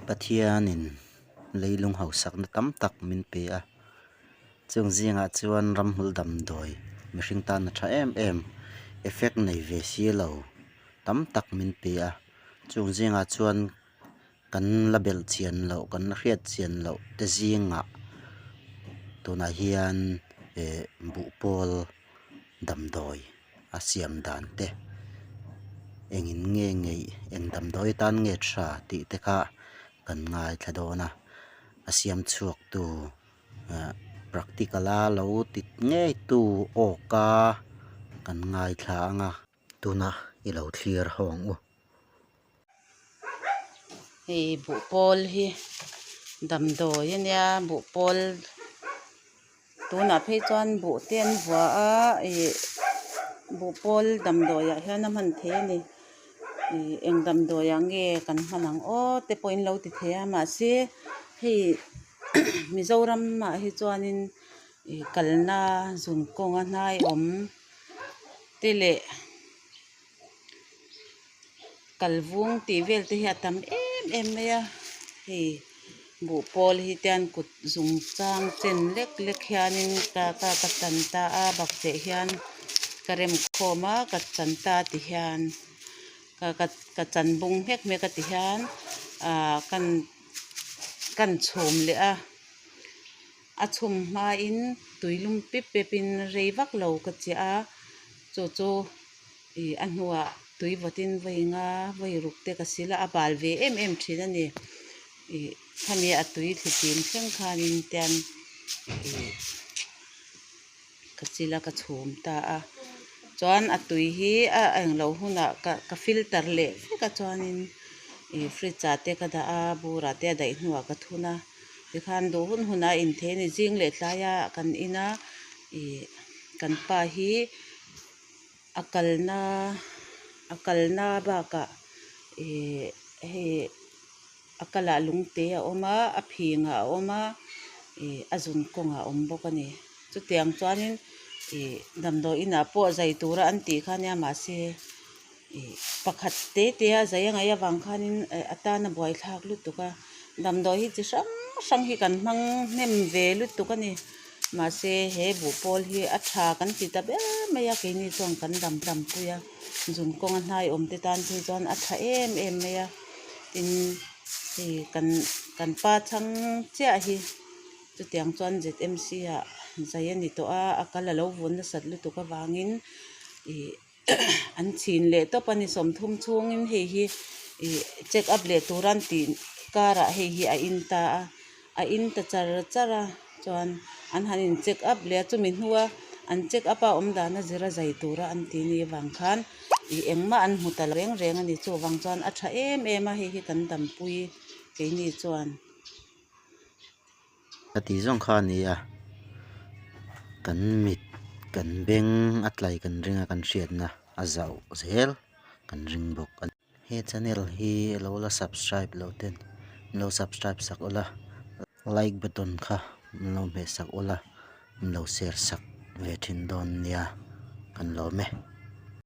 Pathianin leilung hausakna tam tak min pe a, chung zingah chuan ramhmul damdawi mihring tana tha em em effect nei ve si lo tam tak min pe a, chung zingah chuan kan la belh chian loh kan la hriat chian loh te zingah tunah hian eh buhpawl damdawi a siam dan te engin nge ngeih eng damdawi atan nge tha tih te kha kan ngaithla dawn a a siam chhuak tu ah practical a lo ti ngei tu awk a kan ngaithla ang a tuna i lo thlir ho ang u. Hei buhpawl hi damdawi a nia buhpawl tunah phei chuan buh te an vua a ih buhpawl damdawi ah hian a hman theih a ni ih eng damdawi ah nge kan hman ang aw te pawh in lo ti thei a mahse hei Mizoram ah hi chuanin ih kalna zun kawnga hnai awm te leh. Kalvung tih vel te hi a tam em em mai a hei buhpawl hi te an kut zung chang chen lek lek hianin ka ka ka chan ta a bakcheh hian ka rem khawm a ka chan ta ti hian ka ka ka chan bung hmek hmek a ti hian ah kan kan chhum leh a a chhum hmain tuilum pip pep in rei vak lo ka chiah a chu chu. Ih a hnuah tui vawtin vawi nga vawi ruk te ka sil a a bal ve em em thin a ni ih khami a tui thlifim thleng khanin tian ih ka chil a ka chhum ta a chuan a tui hi a englo hunah ka ka filter leh vek a chuanin ih fridge ah te ka dah a burah te a daih hnuah ka thun a tikhan duh hun hunah a inthei a ni zing leh tlaiah kan in a ih kan pa hi. A kalna a kalna bakah ihh hei a kalah lungte a awm a a phingah a awm a ih a zun kawngah a awm bawk a ni chutiang chuanin ih damdawi inah pawh zai tura an tih kha ania mahse ih pakhat te te a zai a ngaih avang khanin a tan a buaithlak lutuk a damdawi hi chi hrang hrang hi kan hmang hnem ve lutuk a ni. Mahse he buhpawl hi a tha kan ti ta ber mai a keini chuan kan dam dam pui a zun kawnga hnai awm te tan phei chuan a tha em em mai a tin hei kan kan pa chhang chiah hi chutiang chuan Z M C ah zai a ni tawh a a kal a lo vun nasat lutuk avangin ih an chhin leh tawp a ni sawmthum chhungin hei hi ih check up leh tur an tih karah hei hi a in ta a a in ta char char a chuan an han in check up leh a chumi hnua an check up a awm dan a zir a zai tura an tih ni avang khan ih engmah an hmu ta reng reng a ni chuvang chuan a tha em em a hei hi kan dampui keini chuan. Ka tih zawng kha a ni a, kan mit kan beng a tlai kan ring a kan hriatna a zauh zel kan ring bawk a ni. He channel hi lo la subscribe loh ten min lo subscribe sak ula like button kha min lo hmeh sak ula min lo share sak ve thin dawn nia kan lawm e.